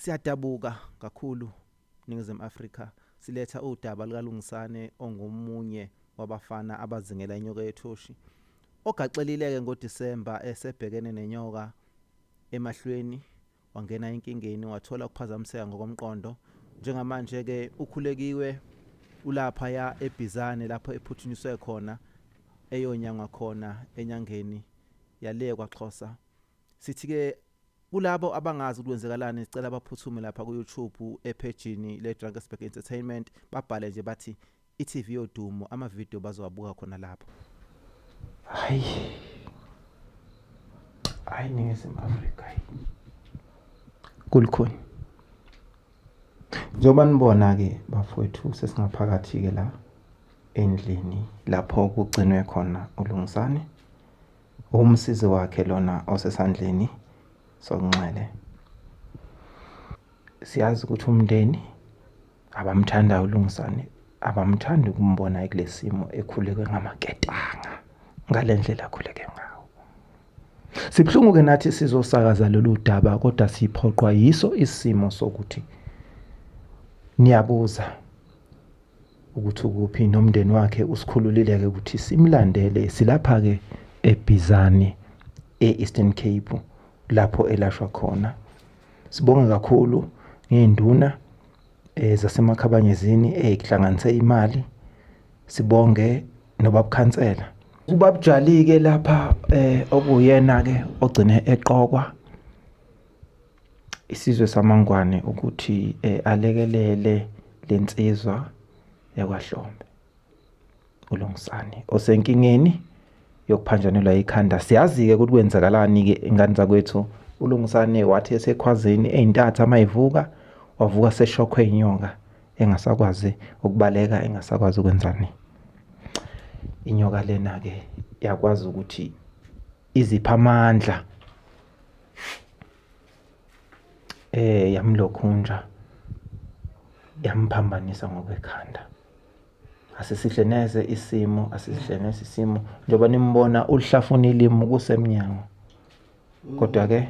Siyadabuka kakhulu Ningizimu Afrika siletha udaba lukaLungisane ongomunye wabafana abazingela inyoka yethoshi ogaxelile-ke ngoDisemba esebhekene nenyoka emahlweni wangena enkingeni wathola ukuphazamiseka ngokomqondo. Njengamanje-ke ukhulekiwe ulaphaya eBhizane lapho ephuthunyiswe khona eyonyangwa khona enyangeni yale kwaXhosa. Sithi-ke kulabo abangazi ukuthi kwenzekalani sicela baphuthume lapha ku-YouTube ephejini le-Drakensberg Entertainment babhale nje bathi i-TV yodumo amavidiyo bazowabuka khona lapho. Hayi. Hayi Ningizimu Afrika. Kulikhuni. Njengoba nibona-ke bafowethu sesingaphakathi-ke la endlini lapho kugcinwe khona uLungisane. Umsizi wakhe lona osesandleni sokunxele. Siyazi ukuthi umndeni abamthandayo uLungisane abamthandi ukumbona ekulesimo ekhuleke ngamaketanga ngale ndlela akhuleke ngawo. Sibuhlungu-ke nathi sizosakaza lolu daba kodwa siphoqwa yiso isimo sokuthi niyabuza ukuthi ukuphi nomndeni wakhe usikhululile-ke ukuthi simlandele silapha-ke eBhizane e-Eastern Cape lapho elashwa khona. Sibonge kakhulu ngey'nduna zaseMakhabanyezini ey'hlanganise imali. Sibonge nobabukhansela. UbabJali-ke lapha okuwuyena-ke ogcine eqokwa isizwe samaNgwane ukuthi alekelele le nsizwa yakwaHlombe. uLungisani osenkingeni yokuphanjanelwa ikhanda. Siyazi-ke ukuthi kwenzakalani-ke ingane zakwethu. ULungisani wathi esekhwazeni ey'ntatha uma evuka, wavuka seshokhwe inyoka engasakwazi ukubaleka, engasakwazi ukwenzani. Inyoka lena-ke yakwazi ukuthi iziphe amandla yamlokhunja yamphambanisa ngokwekhanda. Asisihle neze isimo, asisihle neze isimo. Njengoba nimbona ulihlafuna ilimi kusemnyango. Kodwa ke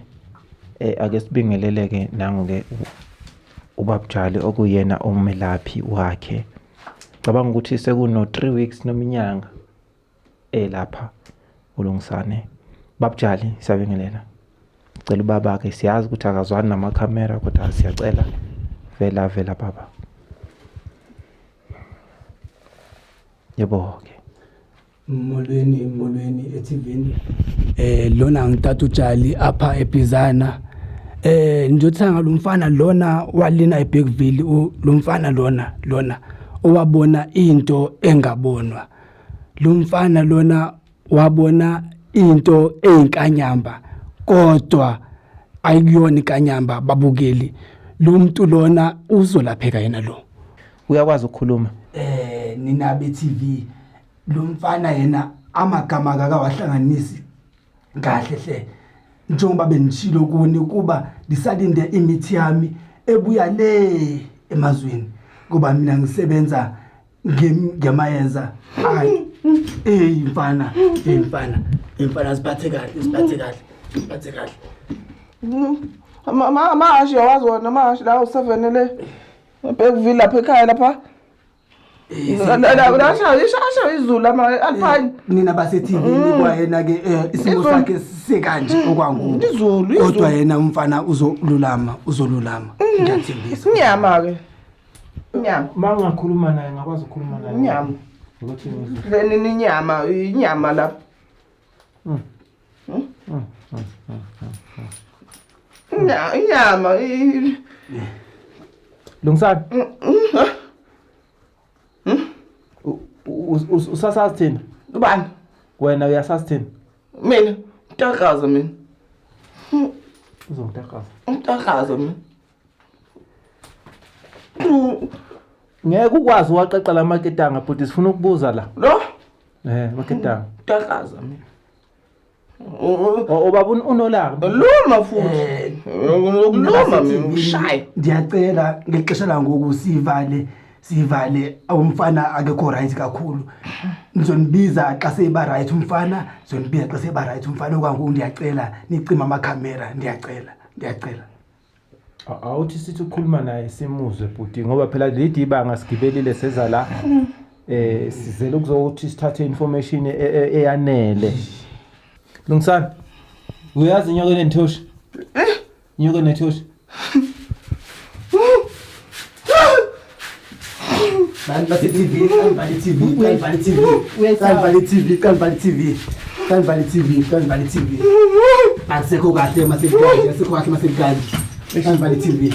ake sibingelele-ke nangu-ke ubabJali okuyena umelaphi wakhe. Cabanga ukuthi sekuno 3 weeks noma inyanga elapha uLungisane. BabJali siyabingelela. Cela ubaba-ke siyazi ukuthi akazwani namakhamera kodwa siyacela vela vela baba. Yebo-ke. Molweni molweni eTVini. Lona ngitata uJali apha eBhizana. Ngizothanga lo mfana lona walina eBergville lo mfana lona lona owabona into engabonwa. Lo mfana lona wabona into eyinkanyamba kodwa ayikuyona inkanyamba babukeli. Lo muntu lona uzolapheka yena lo. Uyakwazi ukukhuluma? Nina be TV lo mfana yena amagama akakawahlanganisi kahle hle njengoba bengishilo kuni kuba ndisalinde imithi yami ebuya le emazweni kuba mina ngisebenza ngemayeza. Hayi hey mfana, hey mfana, hey mfana, siphathe kahle, siphathe kahle, siphathe kahle. Amahashi yawazi wona amahashi lawo 7 le. Bergville lapha ekhaya lapha. Lashaya izulu ama-alpine. Nina base-TV kwayena ke isimo sakhe sekanje okwangoku. Izulu, izulu. Kodwa yena umfana uzolulama, uzolulama. Ngiyathembisa. Inyama ke. Inyama. Uma ungakhuluma naye ngakwazi ukukhuluma naye. Inyama. Ukuthi ngizwe. Nini inyama, inyama lapha. Inyama. Lungisani. Usasazi thina? Ubani? Wena uyasazi thina? Mina, umtakaza mina. Uzongitakaza. Umtakaza mina. Ngeke ukwazi uwaqeqa la maketanga bhuti, sifuna ukubuza la. Lo? Maketanga. Umtakaza mina. Ubaba unolaka. Luma futhi. Luma mina ushaya. Ndiyacela ngexesha langoku sivale sivale umfana akekho right kakhulu. Ngizonibiza xa seba right umfana, ngizonibiza xa seba right umfana okwangoku ndiyacela nicima amakhamera, ndiyacela, ndiyacela. Awuthi sithi ukukhuluma naye simuzwe bhuti ngoba phela lidi ibanga sigibelile seza la sizele ukuzokuthi sithathe information eyanele. Lungisani. Uyazi inyoka enethoshi? Eh? Inyoka enethoshi. Bantu base-TV, kanivale i-TV, kanivale i-TV, kanivale i-TV, kanivale i-TV, kanivale i-TV, kanivale i-TV. Akusekho kahle masekukanje, akusekho kahle masekukanje. Kanivale i-TV.